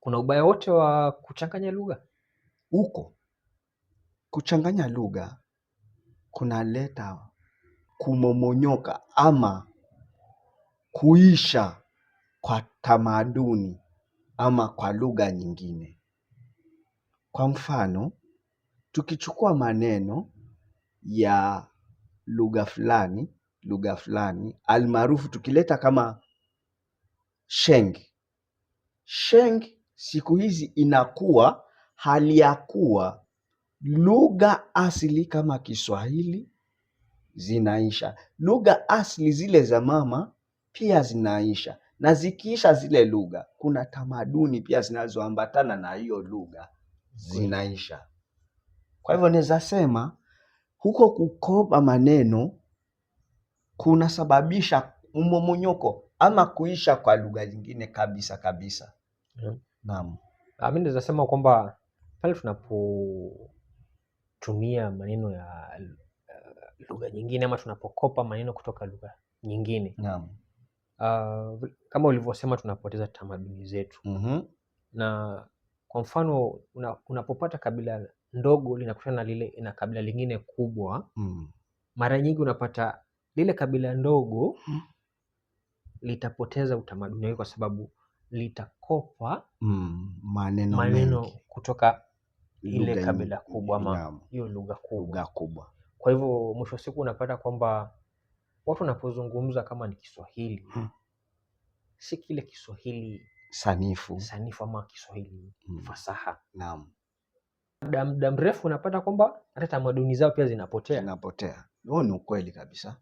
Kuna ubaya wote wa kuchanganya lugha? Huko kuchanganya lugha kunaleta kumomonyoka ama kuisha kwa tamaduni ama kwa lugha nyingine. Kwa mfano, tukichukua maneno ya lugha fulani, lugha fulani almaarufu tukileta kama Sheng. Sheng siku hizi inakuwa hali ya kuwa lugha asili kama Kiswahili zinaisha, lugha asili zile za mama pia zinaisha, na zikiisha zile lugha, kuna tamaduni pia zinazoambatana na hiyo lugha zinaisha. Kwa hivyo naweza sema huko kukopa maneno kunasababisha mmomonyoko ama kuisha kwa lugha nyingine kabisa kabisa. Naam. Mimi naweza sema kwamba pale tunapotumia maneno ya lugha nyingine ama tunapokopa maneno kutoka lugha nyingine. Naam. Kama ulivyosema tunapoteza tamaduni zetu. Na kwa mfano unapopata kabila ndogo linakutana na lile na kabila lingine kubwa, mara nyingi unapata lile kabila ndogo litapoteza utamaduni wake kwa sababu litakopa Maneno maneno mengi kutoka ile lugha kabila kubwa ama naam, hiyo lugha kubwa. Lugha kubwa. Kwa hivyo mwisho wa siku unapata kwamba watu wanapozungumza kama ni Kiswahili, si kile Kiswahili sanifu sanifu ama Kiswahili fasaha. Naam. Muda mrefu unapata kwamba hata tamaduni zao pia zinapotea. Zinapotea. Huo ni ukweli kabisa.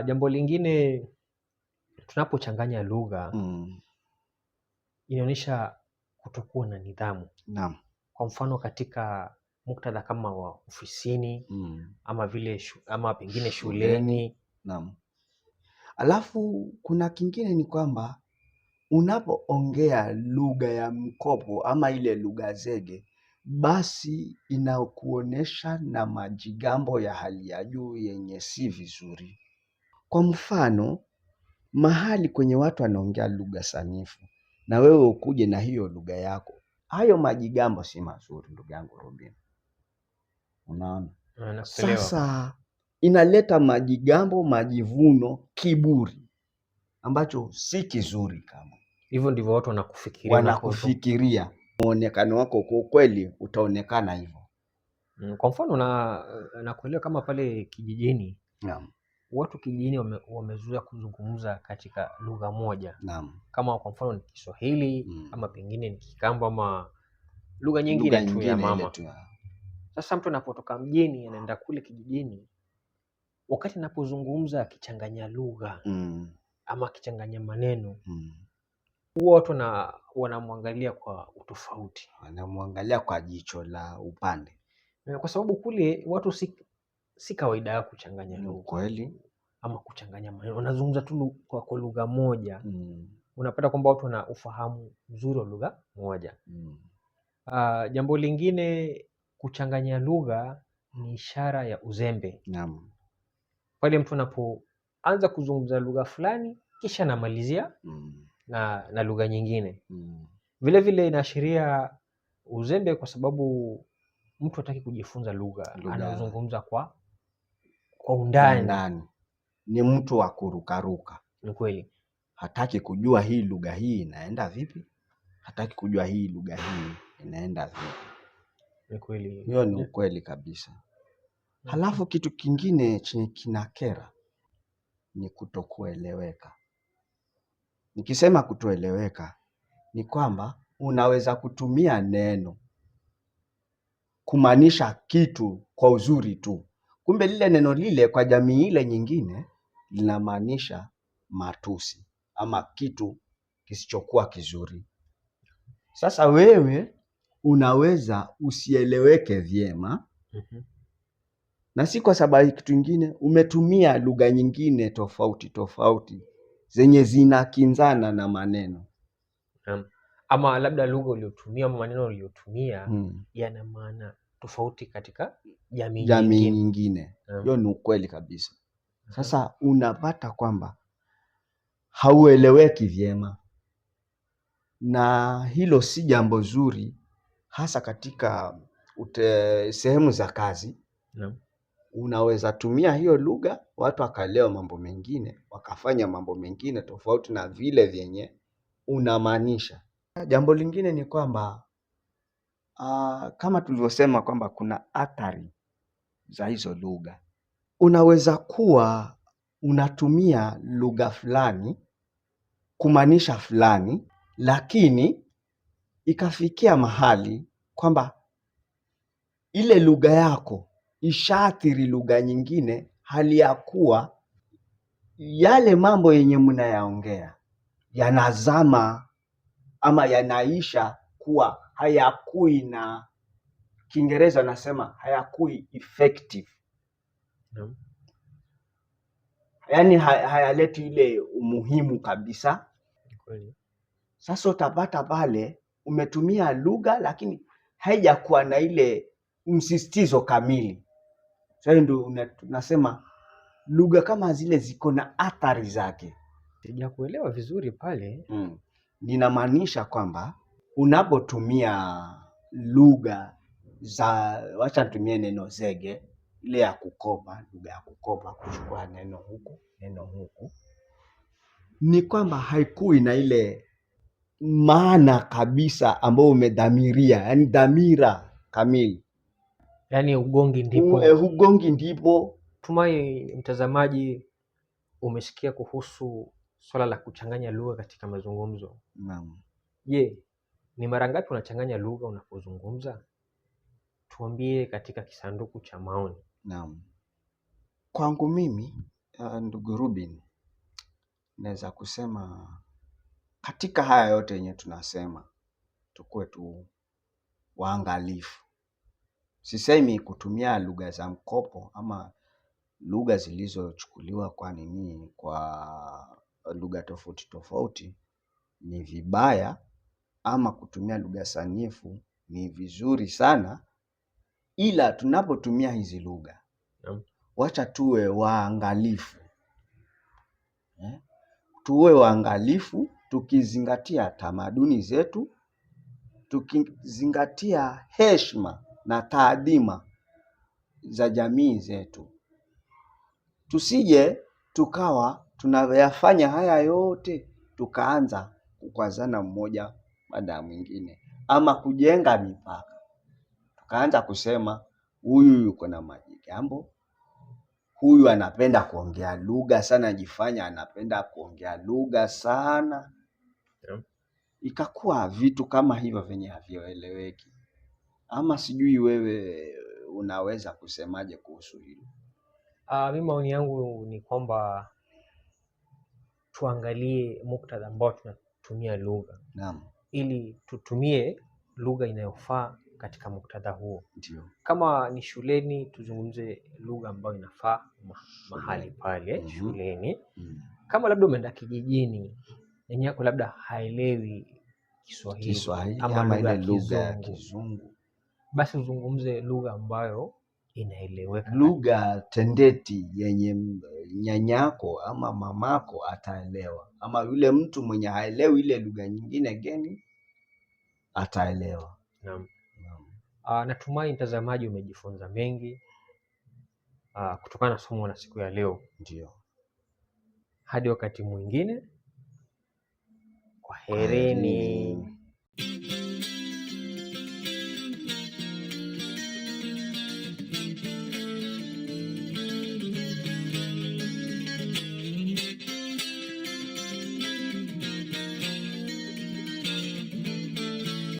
Jambo lingine, tunapochanganya lugha inaonyesha kutokuwa na nidhamu. Naam. Kwa mfano katika muktadha kama wa ofisini ama vile ama pengine shuleni. Shuleni. Naam. Alafu kuna kingine ni kwamba unapoongea lugha ya mkopo ama ile lugha zege, basi inakuonesha na majigambo ya hali ya juu yenye si vizuri. Kwa mfano, mahali kwenye watu wanaongea lugha sanifu na wewe ukuje na hiyo lugha yako, hayo majigambo si mazuri, ndugu yangu Robin. Unaona? Nakuelewa. Sasa inaleta majigambo, majivuno, kiburi ambacho si kizuri kama. Hivyo ndivyo watu wanakufikiria. Wanakufikiria. Muonekano wako kwa ukweli utaonekana hivyo. Kwa mfano nakuelewa kama pale kijijini. Naam. Watu kijijini wamezoea kuzungumza katika lugha moja. Naam. Kama kwa mfano ni Kiswahili, ama pengine ni Kikamba ama lugha nyingine Lugha tu ya nyingine ile mama. tu ya. Sasa mtu anapotoka mjini anaenda kule kijijini, wakati anapozungumza akichanganya lugha ama akichanganya maneno, huwa watu wanamwangalia kwa utofauti. Wanamwangalia kwa jicho la upande. Na kwa sababu kule watu si kawaida yao kuchanganya lugha. Kweli. Ama kuchanganya maneno. Wanazungumza tu kwa lugha moja. Unapata kwamba watu wana ufahamu mzuri wa lugha moja. Jambo lingine, kuchanganya lugha ni ishara ya uzembe. Naam. Pale mtu anapoanza kuzungumza lugha fulani kisha anamalizia na lugha nyingine. Vile vile inaashiria uzembe kwa sababu mtu hataki kujifunza lugha, Lugha. anazungumza kwa undani. Undani. Ni mtu wa kurukaruka. Ni kweli. Hataki kujua hii lugha hii inaenda vipi, hataki kujua hii lugha hii inaenda vipi. Ni kweli. Hiyo ni ukweli kabisa. Halafu kitu kingine chenye kinakera ni kutokueleweka. Nikisema kutoeleweka ni kwamba unaweza kutumia neno kumaanisha kitu kwa uzuri tu, kumbe lile neno lile kwa jamii ile nyingine linamaanisha matusi ama kitu kisichokuwa kizuri. Sasa wewe unaweza usieleweke vyema, na si kwa sababu kitu kingine, umetumia lugha nyingine tofauti tofauti zenye zinakinzana na maneno. Naam. Ama labda lugha uliyotumia ama maneno uliyotumia yana maana tofauti katika jamii Jamii nyingine. nyingine. Naam. Hiyo ni ukweli kabisa. Sasa unapata kwamba haueleweki vyema. Na hilo si jambo zuri, hasa katika sehemu za kazi. Naam. Unaweza tumia hiyo lugha, watu wakaelewa mambo mengine, wakafanya mambo mengine tofauti na vile vyenye unamaanisha. Jambo lingine ni kwamba kama tulivyosema kwamba kuna athari za hizo lugha. Unaweza kuwa unatumia lugha fulani kumaanisha fulani, lakini ikafikia mahali kwamba ile lugha yako ishaathiri lugha nyingine, hali ya kuwa yale mambo yenye mnayaongea yanazama ama yanaisha kuwa hayakui na, Kiingereza nasema hayakui effective. Naam. Yaani hayaleti ile umuhimu kabisa. Kweli. Sasa utapata pale umetumia lugha lakini haijakuwa na ile msisitizo kamili. Sasa ndio tunasema lugha kama zile ziko na athari zake. Sijakuelewa vizuri pale. Ninamaanisha kwamba unapotumia lugha za, wacha nitumie neno zege, ile ya kukopa, lugha ya kukopa, kuchukua neno huku neno huku, ni kwamba haikui na ile maana kabisa ambayo umedhamiria, yani dhamira kamili. Yaani ugongi ndipo. Ugongi ndipo. Tumai mtazamaji umesikia kuhusu swala la kuchanganya lugha katika mazungumzo. Naam. Je, ni mara ngapi unachanganya lugha unapozungumza? Tuambie katika kisanduku cha maoni. Naam. Kwangu mimi, ndugu Rubin, naweza kusema katika haya yote yenye tunasema tukuwe tu waangalifu. Sisemi kutumia lugha za mkopo ama lugha zilizochukuliwa kwa nini, kwa lugha tofauti tofauti ni vibaya, ama kutumia lugha sanifu ni vizuri sana, ila tunapotumia hizi lugha wacha tuwe waangalifu. Tuwe waangalifu tukizingatia tamaduni zetu, tukizingatia heshima na taadhima za jamii zetu. Tusije tukawa tunayafanya haya yote tukaanza kukwazana mmoja baada ya mwingine, ama kujenga mipaka. Tukaanza kusema huyu yuko na majigambo, huyu anapenda kuongea lugha sana, jifanya anapenda kuongea lugha sana. Ikakuwa vitu kama hivyo vyenye havyoeleweki. Ama sijui wewe unaweza kusemaje kuhusu hilo? Mimi maoni yangu ni kwamba tuangalie muktadha ambao tunatumia lugha. Naam. Ili tutumie lugha inayofaa katika muktadha huo. Ndio. Kama ni shuleni tuzungumze lugha ambayo inafaa mahali pale shuleni. Kama labda umeenda kijijini, nyanya yako labda haelewi Kiswahili Kiswahili ama ama lugha ya ile lugha ya Kizungu. Kizungu. Basi uzungumze lugha ambayo inaeleweka. Lugha tendeti yenye nyanyako ama mamako ataelewa, ama yule mtu mwenye haelewi ile lugha nyingine geni ataelewa. Naam. Naam. Natumai mtazamaji umejifunza mengi kutokana na somo la siku ya leo. Ndio. Hadi wakati mwingine, kwaherini. Kwaherini.